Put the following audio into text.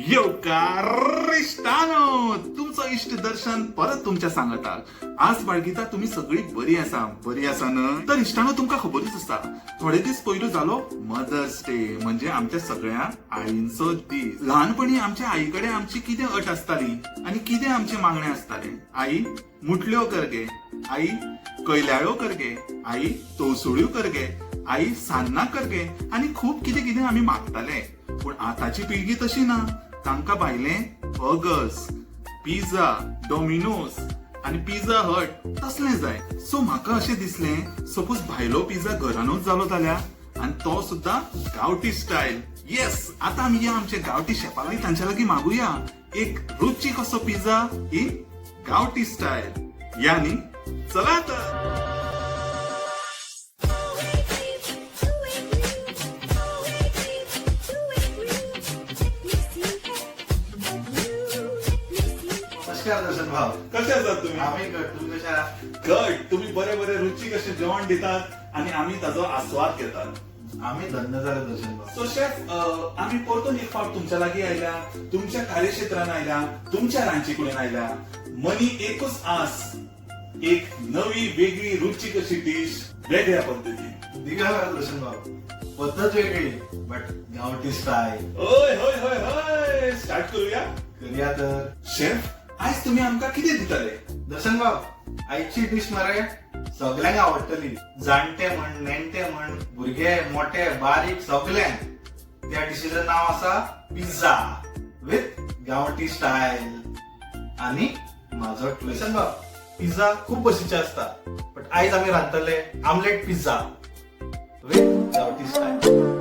येवकार इश्टानो, तुमचो इश्ट दर्शन परत तुमच्या सांगाताक. आज बाळगिता तुम्ही सगळी बरी आसा, बरी आसा न्हय? तर इश्टानो, तुमकां खबरूच आसा, थोडे दीस पयलू जालो मदर्स डे, म्हणजे आमच्या सगळ्या आईंचो दीस. लहानपणी आमच्या आई कडेन आमची कितें अट आसताली आनी कितें आमचें मागणें आसतालें? आई मुटल्यो कर गे, आई कैल्याळ्यो कर गे, आई तवसुळ्यो कर गे, आई सान्नां कर गे, आनी खूब कितें कितें आमी मागताले. पूण आतांची पिळगी तशी ना. तांकां भायलें बर्गर्स, पिझ्झा, डॉमिनोज आनी पिझ्झा हट तसलें जाय. सो म्हाका अशें दिसलें, सपोज भायलो पिझ्झा घरानूच जालो जाल्यार, आनी तो सुद्दां गांवठी स्टायल. येस, आतां आमी या आमच्या गांवठी शेफा लागीं, तांच्या लागीं मागुया एक रुचीक असो पिझ्झा इन गांवठी स्टायल. या न्ही? चला तर. नमस्कार दर्शन भाऊ. कसे आसात तुम्ही? आम्ही घट, तुम्ही कशा? घट. तुम्ही बरे बरे रुचीक अशें जेवण दितात आनी आमी ताजो आस्वाद घेतात. आम्ही धन्य झाले दर्शन भाऊ. सो शेफ, आमी परतून एक फावट तुमच्या लागीं आयल्या, तुमच्या कार्यक्षेत्रान आयल्या, तुमच्या रांदचे कुडीन आयल्या. मनी एकूच आस, एक नवी वेगळी रुचीक अशी डीश वेगळ्या पद्दतीन. दिघा दर्शन भाऊ, पद्धत वेगळी बट गावठी स्टाईल. हय हय हय हय, स्टार्ट करूया. करूया तर. शेफ, आयज तुमी आमकां कितें दितले? दर्शन भाऊ, आयची डिश मरे सगळ्यांक आवडटली. जाणटे म्हण, नेणटे म्हण, भुरगे मोठे बारीक सगळ्यांक. त्या डिशीचं नाव आसा पिझ्झा विथ गावठी स्टाईल आणि माझो ट्विस्ट. दर्शन भाऊ, पिझ्झा खूप भशेचे असता, बट आयज आमी रांदतले आमलेट पिझ्झा विथ गावठी स्टाईल.